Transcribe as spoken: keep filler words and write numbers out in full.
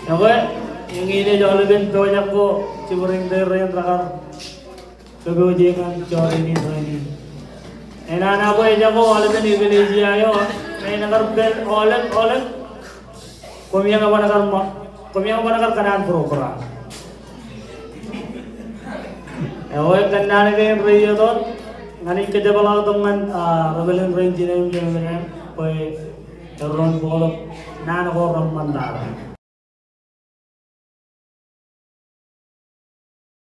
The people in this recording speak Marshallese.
Ekwe, eñin ej aolepen pojak ko jibwidej rein rekar kōpooje ñan jọteen in rainin. Enana bwe ejako aolepen eklejia eo, ñe en kar pād aolep, aolep, koṃ iọkwe ban kar ṃōk, koṃ iọkwe ban kar kōṇaan program. Ekwe, kōnnaan kein reiiet wōt, ña ij kōjepḷaaktok ñan, ah, ri-pālen rein jinen im jinen bwe erro bōktok naan ko reṃṃan tata.